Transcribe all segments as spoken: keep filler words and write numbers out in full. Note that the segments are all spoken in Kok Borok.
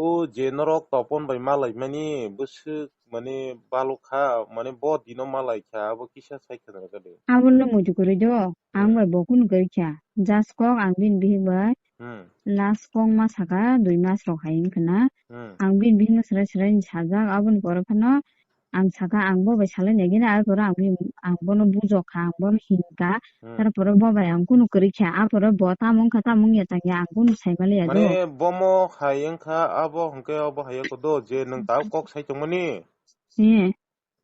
O je norok Topon bai malaimani bwswk mane balukha, mane bo dino malaikha, abo kisa sai khwna rwgadi. Abono muitu kwrwi do, ang Hmm. bai bo kunu kwrwi kha. Just kok ang bini bihik bai Hmm. last kok ma saka dui mas rok hai wngkha na. Hmm. Ang bini bihikno swrai swrai sajak, aboni pore phano ang saka, ang bo bai salai nai gini, arpore ang bini, ang bono bujokha, ang bono hinkha, Hmm. tarpore bo bai ang kunu kwrwi kha, arpore bo tamo wngkha, tamo wngya tangya, ang kunu sai maliya do. Mane bomo hai wngkha, abo hwnkhe abo hai ya kodo, je nwng tabuk kok sai tongmani. Eh.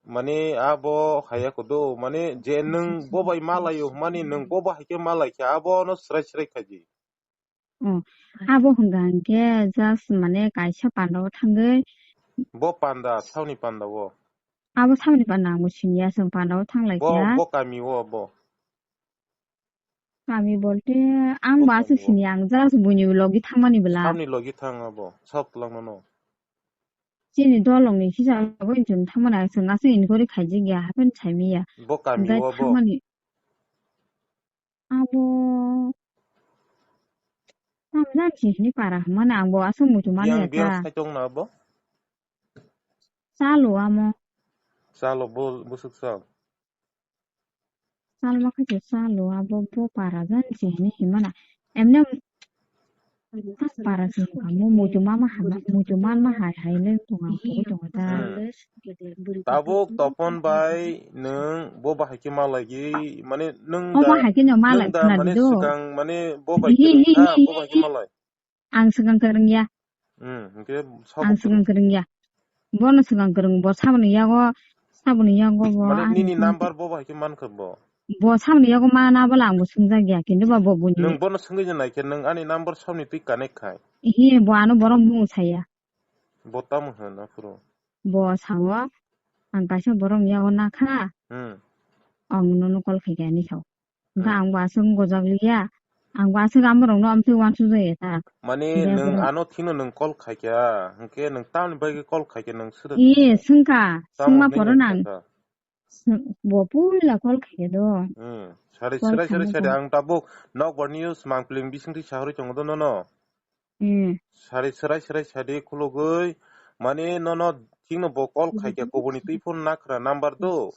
Mane abo hai ya kodo, mane je nwng bo bai malaio hwnmani, nwng bo bai haikhe malaikha, abono swrai swrai khaidi. Oh, abo hwnka hwnkhe just mane kaisa panda o thangwi. Bo panda, sauni panda o. Abo sauni panda ang bo siniya, chwng panda o thang lai Bo, kha. Bo kami o bo. Kami bolte ang Bo bo aswk kami o. Siniya, ang just buini logi thangmani bwla. Sauni logi thang abo, sab twlang mano. Chini dolong ni hisa bo chwng thangmani, chwng aswk inquiry khaijak ya, hapheno saimiya. Bo kami Hwnkhe o bo. Thangmani. Abo tamo jani se hini para hwnmani ang bo aswk muitu mani Biyang, biyang ya ta. Sai tong na abo? Chalo amo. Chalo bo, bwswk chal? Chalo ma khaito chalo abo bo para jani se hini himana. Emne Para se wngkha, mo muitu mama hai, muitu manma hai hai le tongo, tongwi tongo ta. Hmm. Tabuk Topon bai nwng bo bahai khe malaigi, mane nwng O da, bahai khe no malai nwng da khwna mane di do. Swkang mane bo bai Hi, hi, kwrwng hi, kha, hi, bo hi, bahai khe hi. Malai. Ang swkang kwrwng ya. Hmm, hwnkhe sabo Ang kwrwng. Swkang kwrwng ya. Bono swkang kwrwng, bo saboni yago, saboni yago bo Mane ani nini phone number bo bai khe mankha bo? Bo saboni yago mana bwla ang bo swngjak ya, kintu ba bo buini. Nwng bono swngwi nai khe, nwng ani number saboni twi connect khai. Hi, bo ano borok mung saya. Bo tamo hwn aphuru? Bo sao, ang kaisa borok yago nakha. Hmm. Ang nono call khai khe ani sao. Hwnkhe Hmm. Ang bo aswk wngkojak liya. Ang bo aswk amorokno amtwi uansuk jaya ta. Mane Hwnkhe nwng bono ano thino nwng call khaikha, hwnkhe nwng tamni bagwi call khaikha nwng sida Ee, thangkha? Swngkha, Tamo swngma hwnwi poro nwng nang. Thangkha? Swng-, bo puila call khaikha do. Hmm. Sari Call srai srai khana sari ko. Ang tabuk nokbar news mangpling bisingtwi sahorwi tongo do nono. Hmm. Sari srai srai sari khulugwi mane nono thikno bo call khaikha kubuni twi phone nakhra number do.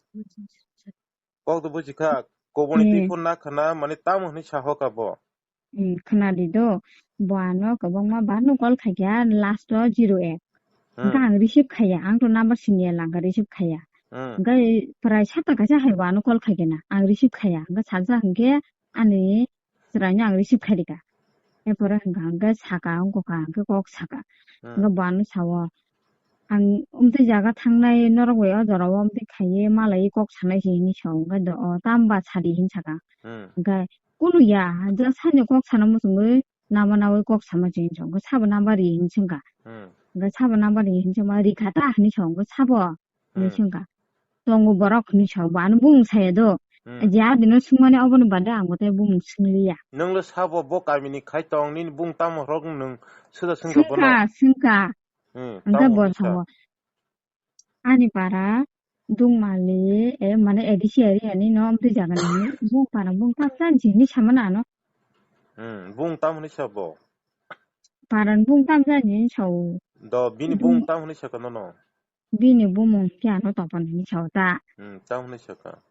Kok do buji kha, kubuni twi Hmm. Phone nakhana, mane tamo hwnwi sahoka bo. Hmm, khwnadi do, bo ano kwbangma bar no call khaikha, last o zero eight. Hmm. Hwnkhe ang receive khaiya, ang to number siniya langkha receive khaiya. Hmm. Hwnkhe prai sata kaisa hai bo ano call khaikhe na, ang receive khaiya. Hwnkhe salsa hwnkhe ani chwraino ang receive khairikha. Erpore hwnkha hwnkhe saka, wngkha hwnkhe kok saka. Hmm. Hwnkhe bo ano sao, "Ang umtwi jaga thangnai, norok bai o jorao umtwi khaiwi malaiwi kok sanai se," hinwi sao. Hwnkhe do, "O, tamo ba sadi," hinwi saka. Hmm. Hwnkhe, "Kunu ya, just haino kok sana muchungwi nama nawi kok sama se," hinwi sao. Hwnkhe, "Sabo number ri," hinwi swngkha. Hmm. Hwnkhe, "Sabo number ri," hinwi swngma, "Rikha ta?" hinwi sao. Hwnkhe, "Sabo?" hinwi Hmm. swngkha. Tongo borok hinwi sao, bo ano bumung saya do. Hmm. Je adino swngmani oboni bade ang bo tei bumung swngliya. Nwnglo sabo bo kamini khai tong, nini bumung tamo horok nwng suda swngkha bono? Swngkha, swngkha. Hmm, hwnkhe tamo bo hinwi sa. Sao, ani para Dungmali, e, mane A D C area ni no, amtwi jaga ni bumung para bumung tam jani hinwi sama nano. Hmm, bumung tam hinwi sa bo? Para ni bumung tam jani hinwi sao. Do, bini bumung tam hinwi sakha nono? Bini bumung khe ano Topon hinwi sao ta. Hmm, tamo hinwi sakha.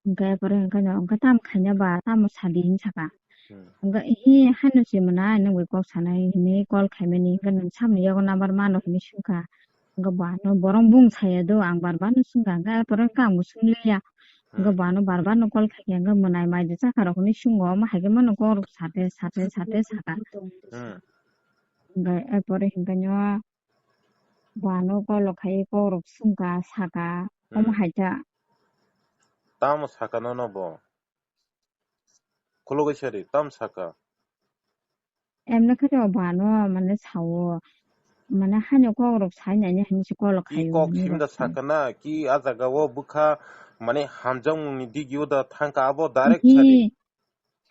Hwnkhe pore hwnkhe no, hwnkhe tamo khaina ba, tamo sadi hinwi sakha. Hmm. Hwnkhe hi hano se mwnai, nwng bai kok sanai hinwi call khaimani, hwnkhe nwng samni yago number mano hinwi swngkha. Hwnkhe bo ano borok bumung saya do, ang bar bar no swngkha, hwnkhe pore hwnkhe ang bo swngliya. Hwnkhe Hmm. Bo ano bar bar no call khaikha, hwnkhe mwnai mai de chakha rok hinwi swngo, omo hai khe mano kok rok sate, sate, sate sakha. Hmm. Hwnkhe erpore hwnkhe no, Bo ano call khai, kok rok swngkha, saka, omo Hmm. hai ta. Tamo saka nono bo? Khulugwi sari, tamo saka? Emne khe to bo ano mane sao, mane haino kok rok sai nai hinwi se call I khaio kok hinwi simda rok sai. Saka na, ki a jaga o bwkha mane hamjakmung ni digi o da thangkha, abo direct sari. Hi,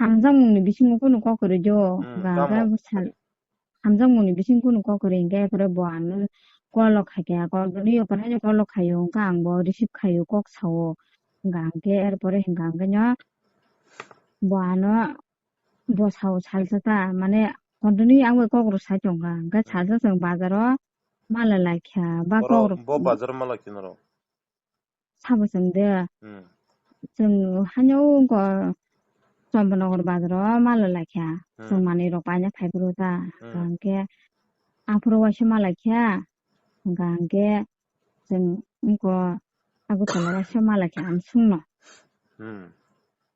hamjakmung ni bisingo kunu kok kwrwi do, Hmm, ga tamo ga bwsal. Hamjakmung ni bising kunu kok kwrwi hwnkhe, erpore bo ano call o khaikha, call kwrwi o, kwrwi no call o khaio, hwnkhe ang bo receive khaio, kok sao, hwnkha hwnkhe, erpore hwnkha hwnkhe no bo ano bo sao salsa ta, mane Continue ang bai kok rok sai tongkha. Hwnkhe Hmm. sajak chwng bazaro mala laikha. Ba Oro kok rok bo bazar mala khe norok. Sabo chwng de. Hmm. Chwng haino wngkha Chombonagar bazaro mala laikha. Hmm. Chwng manwi rok paina phaiphuru ta. Hmm. Hwnkhe aphuru waisa mala kha. Hwnkha hwnkhe chwng wngkha Agartala waisa mala kha amsongno. Hmm.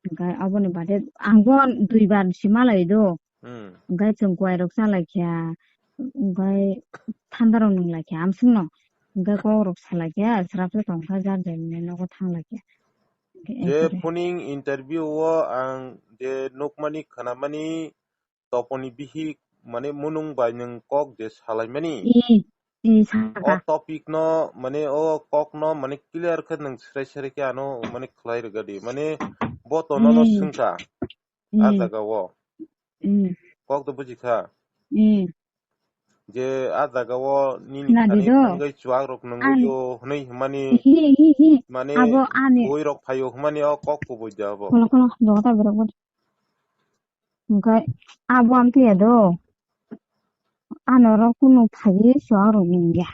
Hwnkhe aboni baade angbo duibar si malai do. Hmm. Hwnkhe chwng kuairok chalaikha, hwnkhe thandarok nunglaikha amsongno. Hwnkhe kokrok salaikha, srapsa tongkha jar jar ni nogo thanglaikha. Hwnkhe Je ekore. Phuning interview o ang je nukmani khnamani Toponi bihik mane munung bai nwng kok je salaimani. I, i, saka. O topic no mane o kok no mane clear khe nwng srai srai khe ano mane khlai rwgadi. Mane bo to nono Hmm. swngkha a Hmm. jaga o. Hmm. Kok to bujikha. Hmm. Je a jaga o nini Nadi thani do. Thangwi chuak rok nungwi Ani. O hwnwi hwnmani Hi, hi, hi. Mane Abo ani. Boi rok phaio hwnmani o kok kubui ja abo. Kolo, kolo, dogo ta borok bo. Hwnkhe abo amtwi ya do. Ano oro kunu phaiwi chuak rok nungya.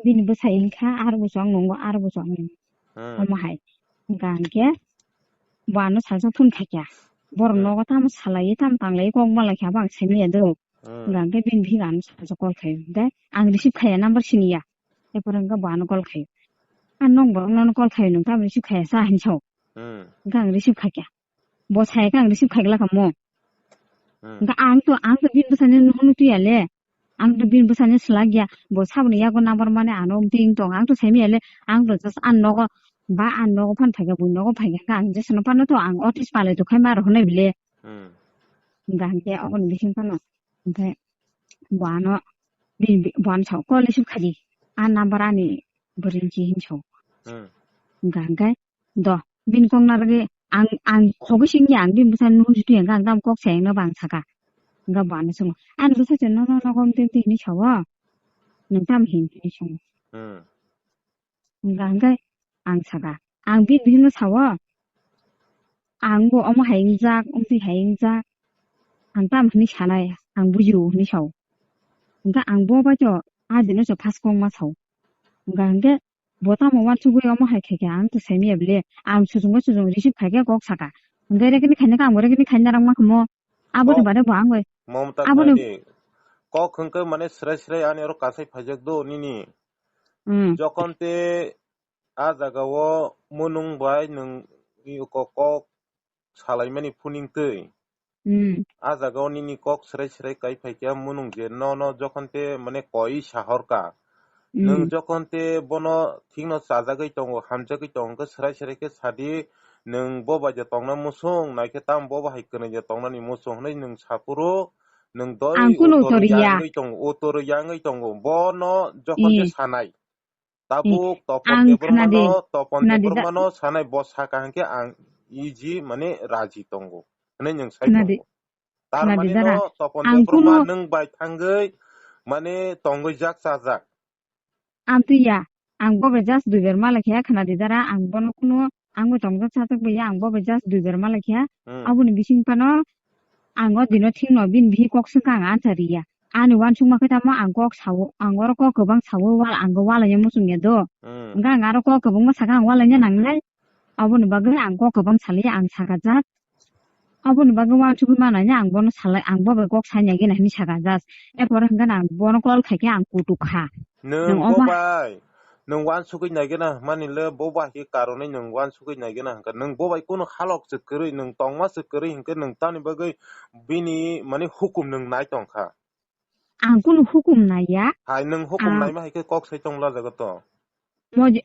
Bini bwsai wngkha, ar bo chuak nungo, ar bo chuak nungo. Hmm. Omo hai. Hwnkha hwnkhe bo ano salsa phone khaikha. Borok Hmm. Nogo tamo salaiwi, tamo tanglaiwi kok malaikha, abo ang saimanya do. Hmm. Hwnkha hwnkhe bini bihik ano salsa call khaio. Hwnkhe ang receive khaiya, number siniya. Erpore hwnkhe bo ano call khaio. Ang nokborok nono call khaio, nwng tamo receive khaiya sa hinwi sao. Hmm. Hwnkhe ang receive khaikha. Bo sai khe ang receive khaigwlakha mo. Hmm. Hwnkhe ang to, ang to bini bwsani hwnwi twiya le. Ang to bini bwsani swlak ya. Bo saboni yago number mani ano wngtwi wng tong. Ang to saimanya le. Ang to just ang nogo, ba ang nogo phan phaikha, bui nogo phaikha. Hwnkhe ang jesano phano to ang office palai to khai ma rw hwnwi bile. Hmm. Hwnkhe hwnkhe aboni bising phano. Hwnkhe bo ano, bini bi-, bo ano sao, call receive khaidi. A number ani bwrwi ni hinwi sao. Hmm. Hwnkhe hwnkhe Do, bini kok narwgwi ang, ang khogwi singya, ang bini bwsani nuhur sitwi hwnkha, ang tamo kok sayangno ba ang saka. Hwnkha bo ano swngo, "Ani bwsa se nono nogo mtwi mtwi hinwi sao? Nwng tamo hin?" hinwi swngo. Hmm. Hwnkha hwnkhe ang saka, ang bini bihikno sao, "Ang bo omo hai wngjak, omtwi hai wngjak, ang tamo hinwi sanai, ang bujio," hinwi sao. Hwnkha ang bo bai to a dino se first kok ma sao. Hwnkha hwnkhe Bo tamo uansugwi omo hai khaikha, ang to saimanya bile. Ang sujungbo sujung receive khaikhe kok saka. Hwnkhe rekini khaina khe ang bo rekini khaina rang ma kha mo. Aboni Kok baade bo ang bai. Mamta Aboni khnadi. Kok hwnkhe mane srai srai ani oro kasai phaijak do nini. Hmm. Jokon te a jaga o munung bai nwng i kok, kok salaimani phuning twi. Hmm. A jaga o nini kok srai srai kai phaikha munung je nono jokon te mane koi sahorka. Hmm. Nwng jokon te bono thikno chajagwi tongo, hamjagwi tongo, hwnkhe srai srai khe sadi, nwng bo bai je tongna muchung, naikhe tamo bo bahai kwnwi je tongnani muchung hwnwi nwng saphuru, nwng doi Ang kunu utor utor ya. Yangwi tongo, utor yangwi tongo. Bono jokon te Eh. Sanai. Tabuk Eh, Topon ang Debbarma khnadi, no, Topon khnadi da- Debbarma no sanai bo saka hwnkhe ang iji mane raji tongo hwnwi nwng sai Khnadi, tongo. Tar khnadi mane dara. No Topon Ang Debbarma kuno nwng bai thangwi mane tongwi jak chajak. Amtwi ya, ang bo bai just duibar malai khe khnadi dara, ang bono kuno, ang bo tongjak chajak bai ya, ang bo bai just duibar malai khe. Hmm. Aboni bising phano ang o dino thikno bini bihik kok swngkha ang answer riya. Ani uansukma khe tamo ang kok sao, ang oro kok kwbang sao, wal, ang khe walaina muchung ya do. Hmm. Hwnkhe ang aro kok kwbangma sakha ang walaina nangnai. Aboni bagwi ang kok kwbang saliya ang sakha jak. Aboni bagwi uansugwi manai ang bono salai, ang bo bai kok saina gina hinwi sakha just. Erpore hwnkhe ang bono call khaikhe ang kutuk kha. Nwng Nwng bo oba- bai, nwng uansugwi naigena hwnmani le bo bai khe karonwi nwng uansugwi naigena hwnkha. Nwng bo bai kunu halok se kwrwi, nwng tongma se kwrwi hwnkhe nwng tamni bagwi bini mane hukum nwng nai tongkha. Ang kunu hukum naiya. Hai nwng hukum Ang naima hai khe kok sai tong lajago to. Mo je-,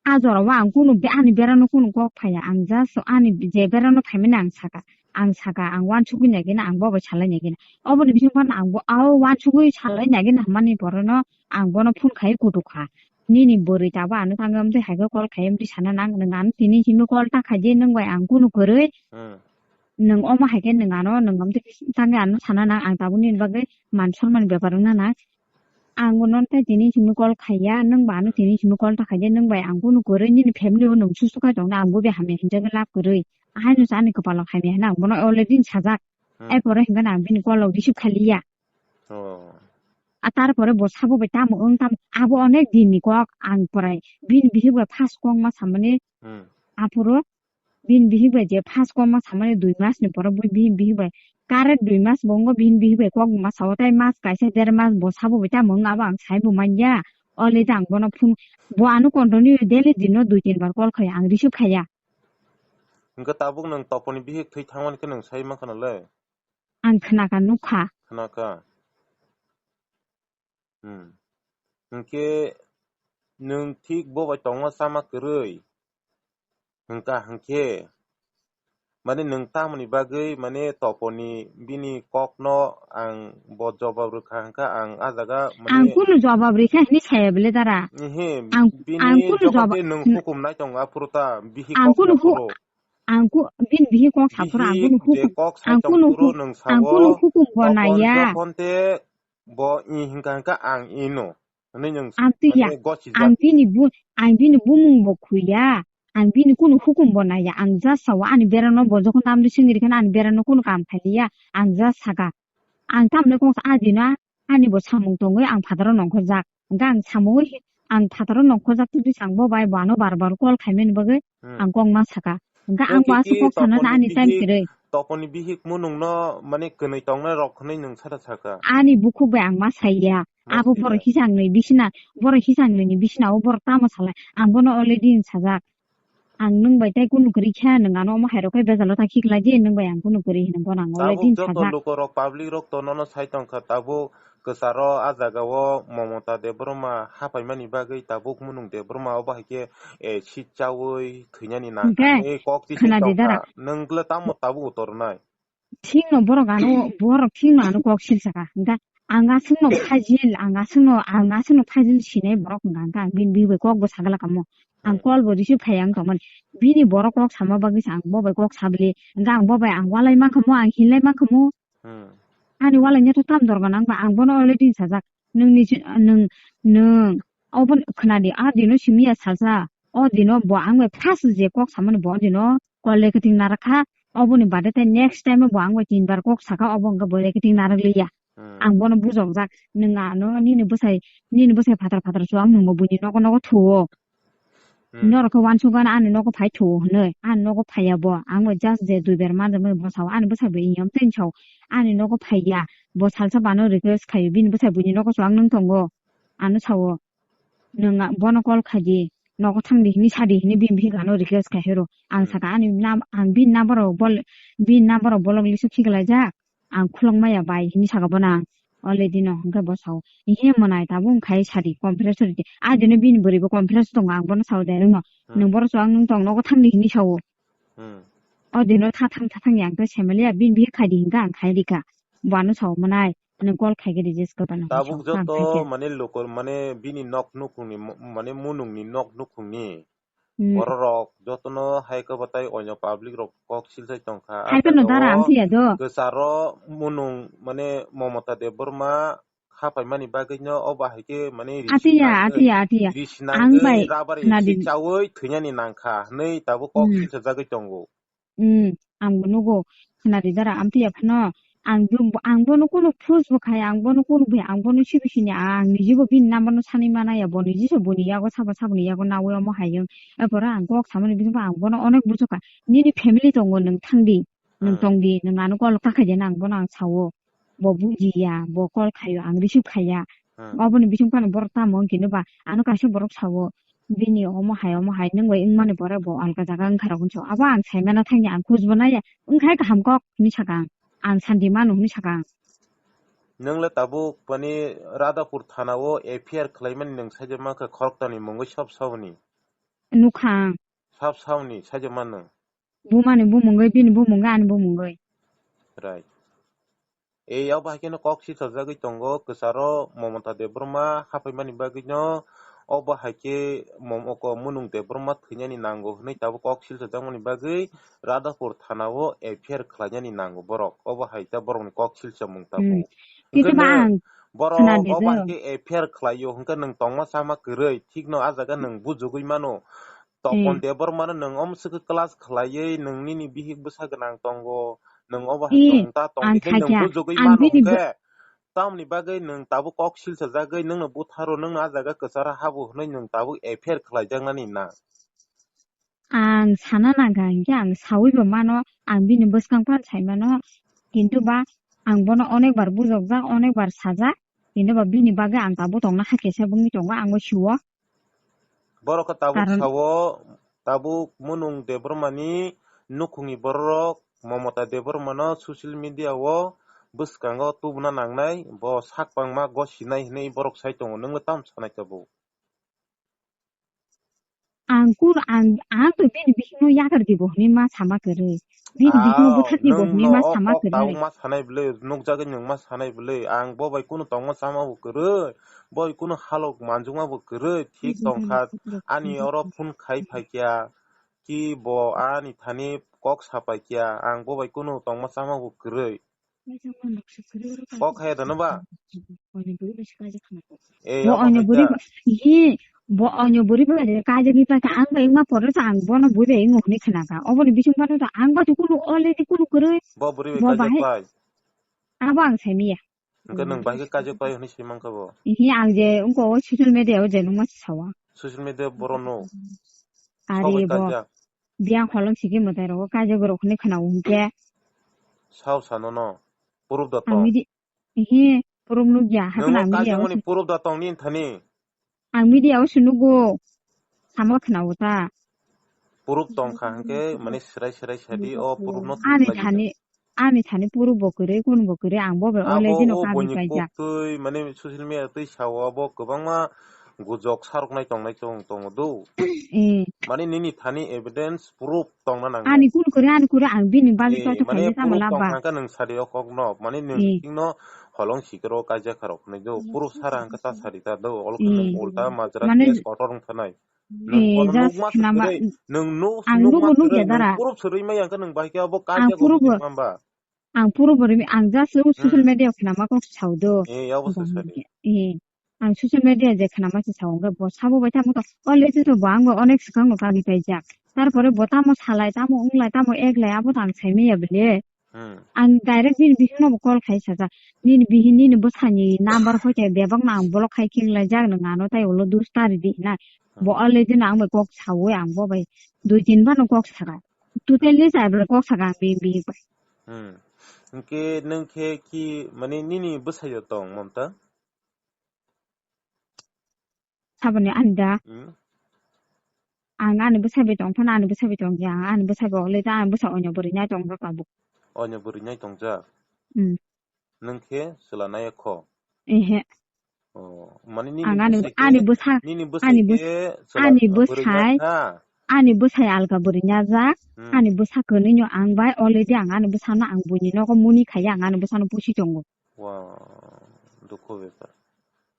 a jora o ang kunu be-, ani berano kunu kok phaiya. Ang just ani je berano phaimani ang saka. Ang saka, ang uansugwi naigena, ang bo bai salai naigena. Oboni bising phano ang bo, ao uansugwi salai naigena hwnmani borokno ang bono phone khai kutuk kha. Nini bwrwi tabo ano thangwi amtwi hai khe call khai amtwi sana nang, nwng ano tini simi call ta khaidi, nwng bai ang kunu kwrwi. Hmm. Nwng omo hai khe nwng ano, nwng amtwi thangwi ano sana nang, ang tabuk nini bagwi man sonmani bepar wngna nang. Ang bo nono tei tini simi call khaiya, nwng ba ano tini simi call ta khaidi, nwng bai ang kunu kwrwi nini family o nwng susu khai tongna, ang bo bai hamya hinjagwi lab kwrwi. Ahaino se ani kwpalo hamya hwnwi ang bono already sajak. Hmm. Erpore hwnkhe ang bini call rok receive khailiya. Oh. A tarpore bo sabo bai tamo wng tamo, abo onek din ni kok ang pore bini bihik bai first kok ma samani Hmm. aphuru bini bihik bai je first kok ma samani dui mas ni pore bo bini bihik bai current dui mas bo wngbo bini bihik bai kok ma sao tai mas kaisa der mas bo sabo bai tamo wng abo ang sai bo manya. Ole da ang bono phone bo ano continue daily dino dui tin bar call khai ang receive khaya. Hwnkhe tabuk nwng toponi bihik thwi thangmani khe nwng sai mankha nw le? Ang khnakha, nukha. Khnakha. Hmm. Hwnkhe nwng thik bo bai tongma chama kwrwi. Hwnkha hwnkhe. Mane nwng tamoni bagwi mane toponi bini kokno ang bo jobab rwkha hwnkha ang ah jaga mane Ang kunu jobab rikha hini saya bele dara. Ehe, Ang, bini ang kunu jobab jobab de nwng hukum nai tongo aphuru ta bihi Ang kok kunu hu-, saphuru. Ang ku-, bini bihi kok saphuru, ang Bihi kunu je hukum, kok ang sai kunu tongphuru hu-, nwng ang sao, kunu hukum bo topon naiya. Jokhon te bo i hwnkha hwnkha ang ino. Hwnwi nwng Ang twi ya, mane gosi ang jak. Bini bu-, ang bini bumung bo khuya, ang bini kunu hukum bo naiya, ang just sao ani berano bo jokhon tamni singri khana ani berano kunu kam khaliya, ang just saka. Ang tamni kok sa adina, ani bo samung tongwi ang phataro nongkhorjak. Hwnkhe ang samungwi hi-, ang phataro nongkhorjak twi twi ang bo bai bo ano bar bar call khaimani bagwi Hmm. ang kok ma saka. Hwnkhe ang bo aswk kok sana ani time kwrwi. Toponi bihik munungno mane kwnwi tongnai rok hwnwi nwng sata saka. Ani bukhuk bai ang ma saiya. Abo borok hisang ni bisina, borok hisang ni bisina o borok tamo salai. Ang bono already sajak. Ang nwng bai tai kunu kwrwi kha, nwng ano omo hai rok khai bejalo ta khiklai di, nwng bai ang kunu kwrwi hino bono ang already sajak. Tabuk joto lukorok, public rok to nono sai tongkha, tabuk kwcharo ah jaga o Momota Debbarma hapaimani bagwi tabuk Munung Debbarma obo hai khe, eh, sit chaui thwinani nang kha hwnwi kok tising tongkha. Nwng le tamo tabuk utor nai? Thikno borok ano, borok thikno ano kok sil saka. Hwnkhe ang aswkno phajil, ang aswkno, ang aswkno phajil sinai borok hwnkha, hwnkhe ang bini bihik bai kok bo sagala kamo. Ang call bo receive khai ang tongmani. Bini borok kok sama bagwi sa ang bo bai kok sabli. Hwnkhe ang bo bai ang walai mankha mo, ang hinlai mankha mo. Hmm. Ani walai nyato tam dorga nang ba ang bono already sajak. Nwng ni si-, nwng, nwng, obo khwnadi, a dino simi ya salsa. O dino bo ang bai first je kok samani bo dino call recording narakha. Oboni bade tei next time bo ang bai tin bar kok saka, obo hwnkhe bo recording narak liya. Hmm. Ang bono bujokjak, nwng ano nini bwsai, nini bwsai phatar phatar chuwak nwngbo buini nogo nogo thuo. Hmm. Norok khe uansuk gana ani nogo phai thuo hwnwi, ani nogo phaiya bo. Ang bai just je dui ber manjakmani bo sao, ani bwsai bo iyam tei sao. Ani nogo phaiya, bo salsa bano request khaio, bini bwsai buini nogo chuwak nwng tongo, ano sao. Nwng a-, bono call khaidi, nogo thangdi hini sadi hini bini bihik ano request khai hero. Ang Hmm. saka ani nam-, ang bini number rok bol-, bini number rok bolok lisu khiklaijak, ang khulok maya bai hini saka bono ang. Already no, hwnkhe bo sao. Ihe mwnai tabuk wngkhai sadi, conference ridi. A dino bini bwrwi bo conference tongo, ang bono sao direct no. Hmm. Nwng bono chuwak nwng tong nogo thangdi hini sao. Hmm. O dino tha thang tha thang yang khe semaliya bini bihik khaidi hwnkhe ang khai rikha. Bo ano sao mwnai, nwng call khai khe reject khe bano. Tabuk joto mane lukur mane bini nok nukhungni mo-, mane munungni nok nukhungni Hmm. bororok jotono hai khe batai oino public rok kok silsai tongkha. Hai kheno dara ang thiya do. Kwcharo munung mane Momota Debbarma hapaimani bagwino obo hai khe mane Atiya, risinai, atiya, atiya. Ang bai rabari khwnadi. Sichaui thwinani nangkha hwnwi tabuk kok Hmm. silsajagwi tongo. Hmm, ang bo nugo, khwnadi dara, amtwi ya phano, ang bo, ang bono kunu force bo khaya, ang bono kunu bui, ang bono sibi sini, ang nijibo bini number no sanwi manaya, bo nijiso boni yago sabo, saboni yago nawi omo hayung. Epora ang kok samani bisingbo ang bono onek bujokha. Nini family tongo, nwng thangdi, nwng Hmm. tongdi, nwng ano call kakhai de na, ang bono ang sao. Bo bujiya, bo call khaio, ang receive khaiya. Hmm. Oboni bising phano borok tamo wng khe ba, ano kaisa borok sao, bini omo hai, omo hai, nwng bai wngmani pore bo alka jaga wngkha rok hinwi sao. Abo ang saimano thangya, ang khujbo naiya, wngkhai kaham kok hinwi saka ang, ang santi mano hinwi saka ang. Nwng le tabuk mani Radhapur thana o F I R khlaimani nwng saijak mankha khorokthani mungwi sab saboni. Nukha ang. Sab saboni saijak mano. Bumani bumungwi, bini bumungwi, ani bumungwi. Right. E, abo hai kheno kok silchajagwi tongo, kwcharo Momota Debbarma hapaimani bagwino, obo hai khe mom-, oko Munung Debbarma thwinani nango hwnwi tabuk kok silchajakmani bagwi Radhapur thana o F I R khlainani nango borok. Obo hai ta borokni kok silchamung tabuk. Hmm. Hwnkhe Kisa ba nwng ang borok khwnadi obo do. Hai khe F I R khlaio, hwnkhe nwng tongma chama kwrwi, thikno ah jaga nwng bujugwi mano. Topon Hmm. Debbarmano nwng omswkhe class khlaiwi nwng nini bihik bwsa gwnang tongo, nwng obo hai Eh, tong ta tong ang khe nwng khakya, bujugwi ang mano bini hwnkhe. tamoni bagwi nwng tabuk kok silsa jagwi nwngno butharo, nwngno ah jaga kwcharo habo hwnwi nwng tabuk F I R khlaijaknani na? Ang sana nangkha, hinkhe ang saui bo mano, ang bini bwskang phano sai mano, kintu ba ang bono onek bar bujokjak, onek bar sajak, kintu ba bini bagwi ang tabuk tongna hakhe se bwngwi tongo, ang bo sio. Borok khe tabuk Karon sao, tabuk Munung Debbarmani nukhungni bororok Mamata Debbarmano social media o bwskango tubuna nangnai, bo sak bangma gosinai hinwi borok sai tongo, nwngno tamo sanai tabuk? Ang kun, ang, ang to bini bisingno yakar di bo hinwi ma sama kwrwi. Bini bisingno Aw, bwthar di bo nwng hinwi ma no o sama kok kwrwi. Tabuk ma sanai bwle, nukjagwi nwng ma sanai bwle, ang bo bai kunu tongma chama bo kwrwi, bo bai kunu halok manjukma bo kwrwi, thik tongkha, ani oro phone khai phaikya, ki bo ani thani kok sapaikya, ang bo bai kunu tongma chama bo kwrwi. Kok hai dano ba? E, bo oino buri ba, hi, bo oino buri ba je kaijak ni paka ang bai ma pore sa ang bono bui bai ngo hwnwi khna ka. Oboni bising pano ta ang ba tu kunu already kunu kwrwi. Bo buri bai kaijak bai. Abo ang sai miya. Hwnkhe nwng bai khe kaijak bai hwnwi swi mankha bo. Hi ang je ungko o social media o je nungma sawa. Social media borok no. Ari bo. Biyang holong sigi mwtai rogo kaijak rok hwnwi khna hwnkhe. Sao sano no. Proof da tong. Ang midi, hi, proof nukya, hakhe nwng ang media o kaijak mani proof da tong ni thani. Ang media o se nugo. Samo khna o ta. Proof tong kha hwnkhe, mane, srai srai sadi, o proof no twi ani thani, ani thani proof bo kwrwi, kun bo kwrwi, ang bo bai already no kaijak. Abo o boni kok twi, mane, social media twi sao, abo kwbangma gujok saroknai tongnai tong, tongo do. Mane, nini thani evidence, proof tongna nango. Ani kun kwrwi, ani kwrwi, ang bini bagwi kaitor khaina tamo laba. Mane, proof tong kha nwng sadi o kok no, mane, nwng thik no holong sikiro kaijak kha rok hwnwi do. Proof sara hwnkhe ta sadi ta do, olo khe nwng ulta majra case kotor wng thanai. Nwng bono nukma se kwrwi, nwng nuk, ang nukma nugo nukya kwrwi, nwng dara. Proof se rwi maya hwnkhe nwng bai khe abo kaijak bo hwnwi mamba. Ang proof bo rimi, ang just o social media o khnama kok sao do. Eh, abo se sadi. Eh, ang social media je khnama se sao, hwnkhe bo sabo bai tamo to, already to bo ang bo onek swkang no kagwi paijak. Tarpore bo tamo salai, tamo wnglai, tamo eklai, abo to ang sai maya bile. Hmm. Ang direct bini bisingno bo call khai sajak. Nini bihi, nini bwsani number hoi te bebak no ang block khai khe wng lai jak, nwng ano tai ulo dus ta ridi hinai. Bo already no ang bai kok saui ang bo bai dui tin phano kok saka. Totally chai bai kok saka ang bini bihi bai. Hmm. Hwnkhe nwng khe ki mane nini bwsai o tong Mamata? Saboni ani da. Hmm. Ang ani bwsai bai tong phano ani bwsai bai tong ya, ang ani bwsai bai olei ta ani bwsai onyo bwrwi nai tong jak tabuk. Onyo bwrwi nai tong jak? Hmm. Nwng khe chwla nai kho? Ehe. Oh, mane nini bwsai khe, ani bwsa, nini bwsai ani bwsa, khe chwla ani bwrwi bwsai, nai kha? Ani bwsai alka bwrwi nai jak, hmm, ani bwsa kwnwi no ang bai already ang ani bwsano ang buini nogo muni khaiya ang ani bwsano pusi tongo. Wow, dukho bepar.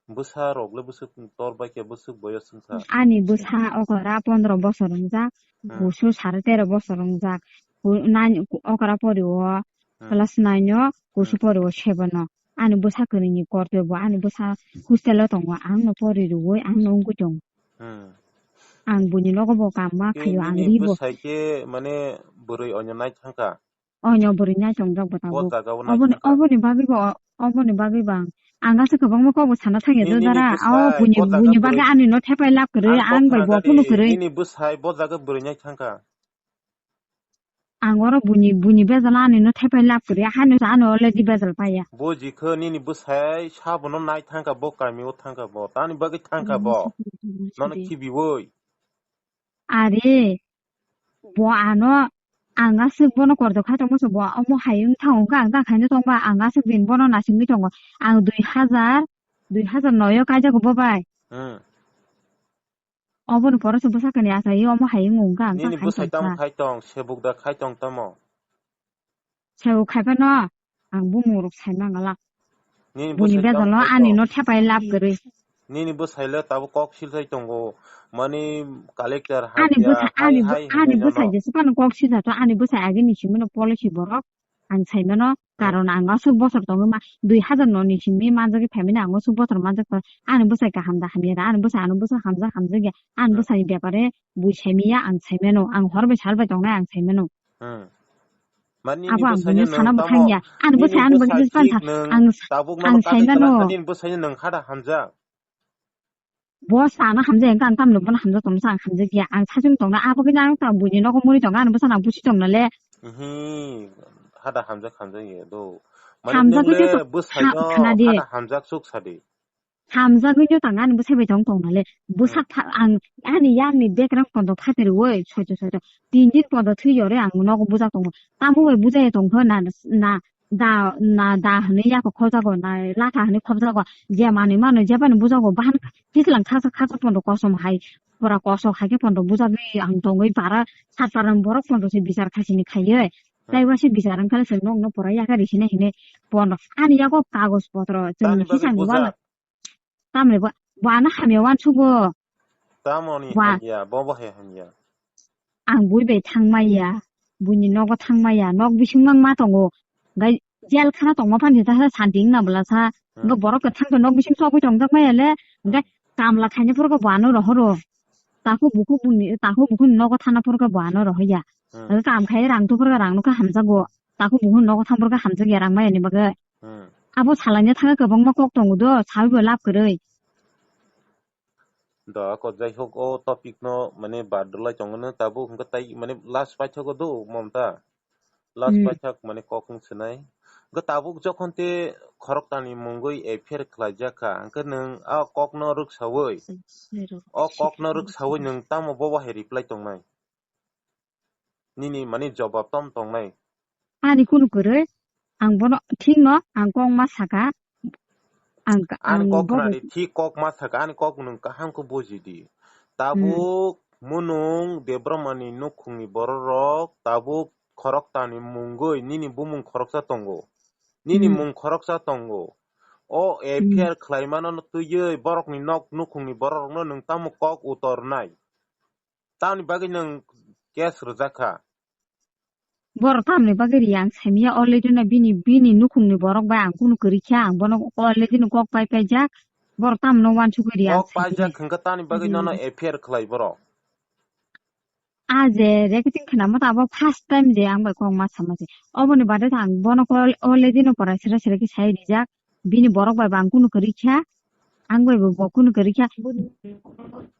Bwsa rok le bwswk tor bai khe bwswk boyos wngkha. Ani bwsa okra pondro bosor wngjak, hmm, kusu sare tero bosor wngjak. Ku-, nine, okra pori o, hmm, class nine o, kusu, hmm, pori o seven o. Ani bwsa kwrwini korte bo, ani bwsa hostel o tongo, ang no pori rwui, ang no wngwi tongo. Hmm. Ang buini nogo bo kam ma khaio, ang ri bo. Bwsai khe mane bwrwi onyo nai thangkha. Onyo bwrwi nai tongjak bo tabuk. Oboni, oboni bagwi bo, oboni bagwi bo ang, ang aswk kwbangma kokbo sana thangya do dara. O buini, buini bagwi ani no thepai lab kwrwi, ang bai bo phunu kwrwi. Nini bwsai bo jaga bwrwi nai thangkha. Ang oro buini, buini bejal ani no thepai lab kwrwi, haino sa ano already bejal paiya. Buji kho nini bwsai sabono nai thangkha bo, kami o thangkha bo, tani bagwi thangkha bo. Nono khibiwi. Are, bo ano, ang aswk bono kordok khai tongma se bo, omo hai wng thang wngkha ang ta khaino tongba, ang aswk din bono nasingwi tongo. Ang dui hazar, dui hazar noi o kaijago bo bai. Hmm. Oboni poro se bwsakani achai omo hai wng wngkha ang ta khai tongkha. Nini bwsai tamo khai tong, sebuk da khai tong tamo? Sebo khai phano ang bumung rok sai mangala. Nini bwsai tamo khai tong? Bujibya jalo ani no thepai lab kwrwi. Nini bwsai le tabuk kok silsai tongo. Mani collector ani hamya, bwsa-, hai, ani bw-, hai ani hinwi bwsai jesa phano kok silsa to ani bwsai agini simi no policy borok ang sai mano. Hmm. Karon ang aswk bosor tongwi ma dui hazar no ni simi manjagwi phaimani ang aswk bosor manjak to ani bwsai kaham da hamya da ani bwsai ano bwsa hamjak hamjak ya ani, hmm, bwsai ni bepare bui sai miya ang sai mano ang hor bai sal bai tongnai ang sai mano. Hmm. Mani nini Abo ang bwsaino buino nung sana bo tamo, thangya. Ani nini bwsai ang bwsai bwsai thik phan sa. Nung Ang, tabuk ang mano sai tamo mano. Nini bwsaino nung hada hamjak. Bo sana hamjak, ang tamni bono hamjak tongsa, ang hamjak ya. Ang sachung tongna, abo khe ang ta buini nogo muri tongna, ani bwsano ang busi tongna le. Ihi, hada hamjak hamjak ya do. Mani Hamjak nung khe le to bwsaino ha-, khna di. Hada hamjak suk sadi. Hamjagwi no tang ani bwsai bai tong tong nale. Bwsak pha-, ang ani yakni background pondo phateri oi, soito soito. Tin din pondo thwi yore ang nogo bujak tongo. Tamo bai bujai tong kho na, na, da, na, da hwnwi yako khojago, na, latha hwnwi khobjago. Je manwi mano, je bani bujago, bahan kislang khasa khasa pondo kosom hai. Pura kosok hai khe pondo bujagwi ang tongwi bara, sat paran borok pondo se bichar khasini khaiye. Tei wasi bichar wngkha se nokno pura yaka risina hine pondo. Ani yago kagoj potro, chwng Tani bagwi hisang bujak. Wala. Tamni bo, bo ano hamya uansugo. Tamoni Wa. Hamya, bo bo hai hamya. Ang bui bai thangmaya, buini nogo thangmaya, nok bising mang ma tongo. Gai jel khana tongma phan jeta sa santi wngna bwla sa. Hmm. Bo borok kwthang to nok bising sogwi tongjak maya le, gai kamla khaina phuru bo ano rohoro. Takhuk bukhuk buni, takhuk bukhuk nogo thana phuru bo ano rohya. Hmm. Gai kam khai rang to phuru rang no kha hamjago. Takhuk bukhuk nogo thang phuru hamjakya rang maya ni bagwi. Hmm. Abo salaina thangwi kwbangma kok tongo do, sawi bo lab kwrwi. Da ko jai hok o topic no mane badulai tongo no tabuk hwnkhe tai mane last paithago do Momta. Last Hmm. paithak mane kok wng sinai. Hwnkhe tabuk jokhon te khorokta ni mungwi F I R khlaijak kha, hwnkhe nwng a kok no rwksawi, o kok no rwksawi nwng tamo bobo hai reply tongnai? Nini mani jobab tom tongnai. Ani kunu kwrwi, ang bono thikno ang kok ma saka, ang ka-, Ani ang kok bobo khwnadi, thik kok ma saka, ani kok nwng kaham khe buji di. Hmm. Tabuk munung Debbarmani nukhungni bororok tabuk khoroktani mungwi nini bumung khoroksa tongo. Nini Hmm. mung khoroksa tongo. O Hmm. F I R khlaimano twiwi borokni nok nukhungni bororokno nwng tamo kok utornai? Tamni bagwi nwng case rwjak kha? Borok tamni bagwi riya ang saimanya, already no bini, bini nukhungni borok bai ang kunu kwrwi kha, ang bono already no kok pai paijak, borok tamno uansugwi riya ang Kok saimanya. Paijak hwnkhe tamni bagwi Hmm. nono F I R khlai borok? A je recording khwnama ta abo first time je ang bai kok ma sama se. Oboni bade ta ang bono kol-, already no pora sira sira khe sai rijak. Bini borok bai bo ang kunu kwrwi kha. Ang bai bo, bo kunu kwrwi kha.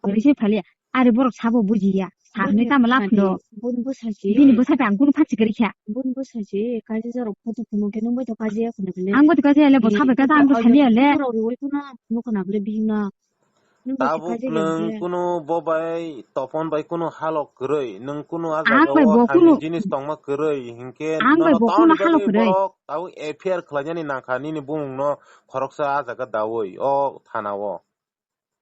Kwrwi se phaliya. Ari borok sabo bujiya. Sa hwnwi tamo lab no. Bini bwsai se. Bini bwsai bai ang kunu phansi kwrwi kha. Bini bwsai se. Kaisa jorok photo phunuk khe nung bai to kaisa ya khuna bile. Ang bai to kaisa ya le, bo sabai kaisa ang to saniya le. Borok riwi khuna phunuk khuna bile bihik no. Nwng bai Tabuk khaijak nwng ya khe. Kunu bo bai Topon bai kunu halok kwrwi, nwng kunu ah Ang bai jagao bo hamya kunu, jinis tongma kwrwi, hinkhe ang bai nono bo kunu tamoni halok bagwi kwrwi. Borok tabuk F I R khlainani nangkha nini bumungno khoroksa ah jaga dawi o thanao.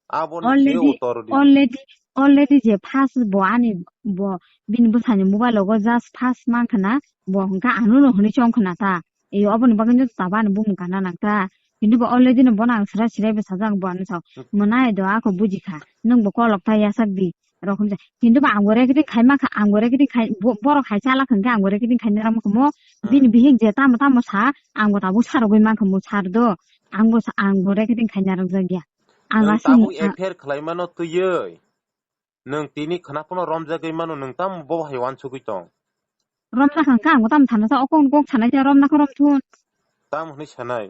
Aboni je Already, utor di. Already, already je first bo ani bo bini bwsani mobile o just first mankha na, bo hwnkha ano no hwnwi chongkha na ta. Ei oboni bagwi no tabo ani bumung kana nang ta. Kintu bo already no bono ang srai srai bai sajak, bo ano sao. Hmm. Mwnai do ako buji kha. Nwng bo kolok ta yasak di. Rokhom ja. Kintu bo ang bo recording khai ma kha, ang bo recording khai, bo-, borok hai chala kha hwnkhe ang bo recording khai naram kha mo. Hmm. Bini bihik je tamo tamo sa, ang bo tabuk sa rogwi mankha mo sir do. Ang bo sa, ang bo recording khai naram jak ya. Ang Nwng asini, tabuk ah, F I R khlai mano twiwi. Nwng tini khna phano romjagwi mano, nwng tamo bo hai uansugwi tong? Romna kha hwnkha, ang bo tamo sana sa, o kok, kok sanai sa, romna kha romthun. Tamo hwnwi sanai?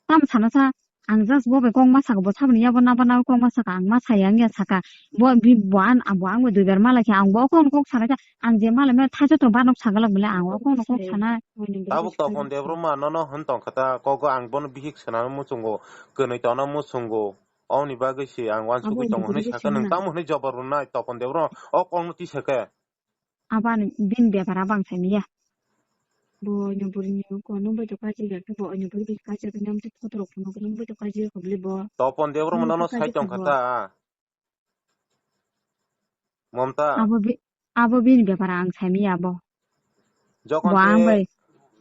Tamo sana sa, ang just bo bai kok ma saka, bo saboni yabo naba naba kok ma saka, ang ma saya wngya saka. Bo, bi, bo an, bo ang bai duibar malai kha, ang bo o kok, kok sanai sa, ang je malai maya thaisa to banok sagalak bole, ang o kok, kok sanai. Tabuk Topon Debbarma nono hwn tong kha ta, kogo ang bono bihik swnam muchungo, kwnwi tongna muchungo. Oboni bagwi se ang uansugwi tongo hwnwi saka, nwng tamo hwnwi jobab rwnai Topon Debbarma o kokno twi saka. Abani bini bepar abang saimanya. Bo oino bwrwini oko nwng bai to kaijak ya khe, bo oino bwrwi bai kaijak ya khe, nwng tei photo rok phunuk nwng bai to kaijak ya khe bwlwi bo. Topon Debbarma nono sai tong kha ta. Momta. Abo bi-, abo bini bepar ang saimanya abo. Jokhon bo ang te bai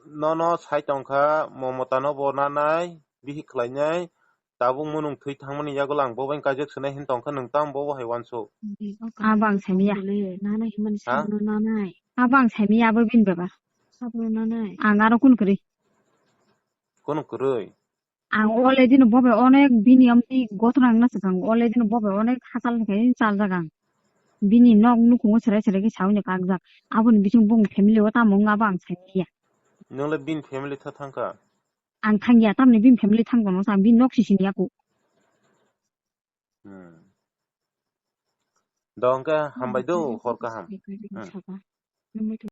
nono sai tongkha, Momotano bo nanai, bihik khlainai, tabuk munung thwi thangmani yagulo ang bo bai kaijak swnai hin tongkha, nwng tamo bo hai uansuk? Abo ang saimanya. Nanai himani ha? Sabono nanai. Abo ang saimanya abo bini bepar. Sabono nanai. Ang aro kunu kwrwi. Kunu kwrwi? Ang already no bo bai onek bini amtwi gothona wngna swkang, already no bo bai onek hachal hai khe chaljak ang. Bini nok nukhungo serai serai khe saui no kakjak. Aboni bising bung family o tamo wng abo ang saiya. Nongle bini family tha thangkha? Ang thangya, tamni bini family thangkha no sa, bini nok sisini yaku. Hmm. Do hwnkhe hambai do, hor kaham. Hmm.